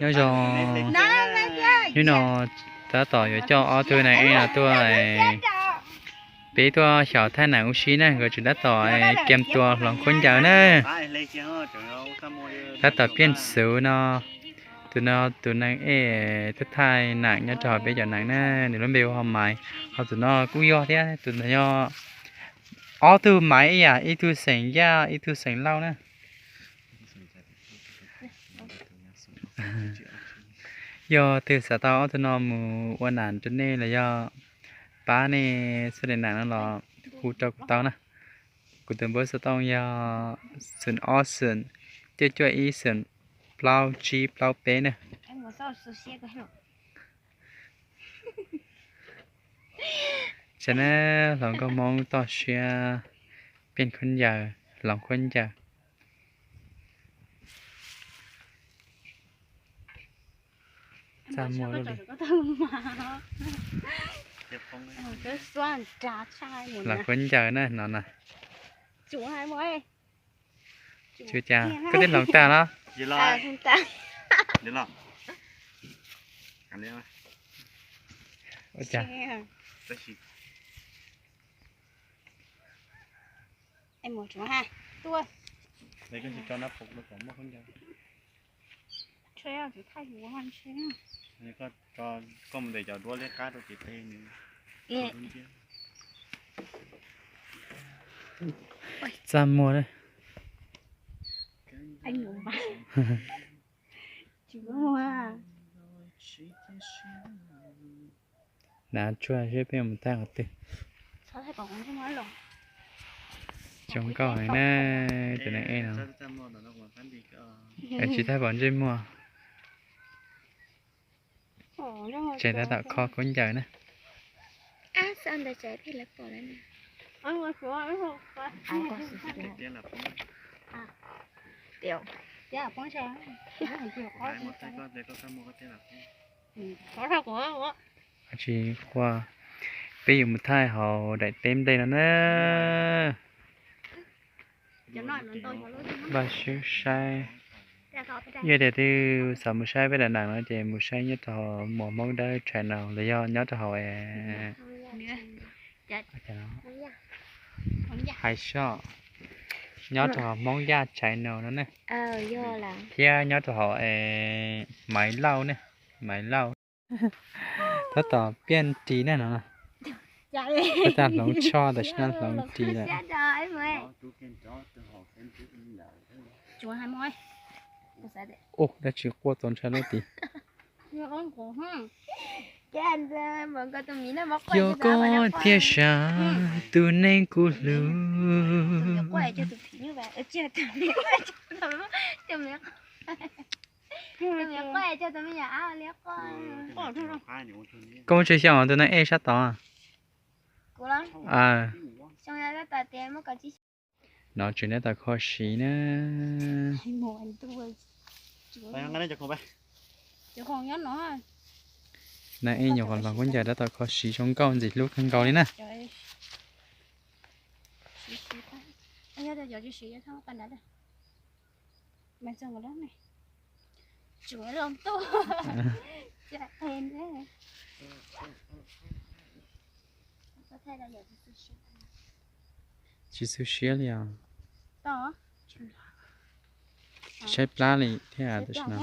Nyob zoo, hnub no tab tom yuav coj ob tug neeg ej no tuaj, peb tuaj xyaum thaij neem ua si na, nkawd tseem tab tom kiam tua hloov khaub ncaws na. Tab tom piaj xuv no, tus no tus neeg ej tuaj thaij neem nyob rau hauv peb cov neem na, nws lub npe hu ua Maiv, ho tus no kuj yog thiab, tus no yog ob tug Maiv ib yam, ib tug xeem Yaj ib tug xeem Lauj na. Yog twg xav tau ob tug no mus ua nam rau nej los yog pab nej txhua daim neem no los hu rau kuv tau na. Kuv tus npawb xov tooj yog xoom ob xoom cuaj cuaj ib xoom plaub tsib plaub peb na. Tsam na, hluas nkauj Hmoob toj siab piaj khaub ncaws, hloov khaub ncaws. Txaj muag li. Hloov khaub ncaws na no na. Tsis ua cas, koj twb hloov tag los? Ua cas? Txaj muag. Nav tsuag seb peb mus thaij qhov twg. Zoo nkauj heev na, tus neeg ej no. Tsis thaij pom ntsej muag. Tseem tab tom kho khaub ncaws na. Tsis qua, peb yuav mus thaij hauv daim teb nplej no na. Npaj siab saib. Yog tias twg xav mus saib peb daim neem no ces mus saib nyob rau hauv Muas Hmoob Dawb channel los yog nyob rau hauv Hais Soj, nyob rau hauv Hmoob Yaj channel no ne, thiab nyob rau hauv Maiv Lauj ne, Maiv Lauj. Tab tom piaj ris ne no. Tab tom hloov tsho tam sim no hloov ris lawm. Ua dab tsi quaj txaus ntshai lub tid. Yog koj thiaj sam tus neeg kuv hlub. Koj muaj tsawg xyoo tus neeg ej sab tod? No tseem tab tom kho siv na. Neeg ej nyuam qhuav hloov khaub ncaws tab tom kho siv zoo nkauj ntxim hlub kawg nkaus li na. Tsis xu siab li os. Saib plab li thiab tam sim no.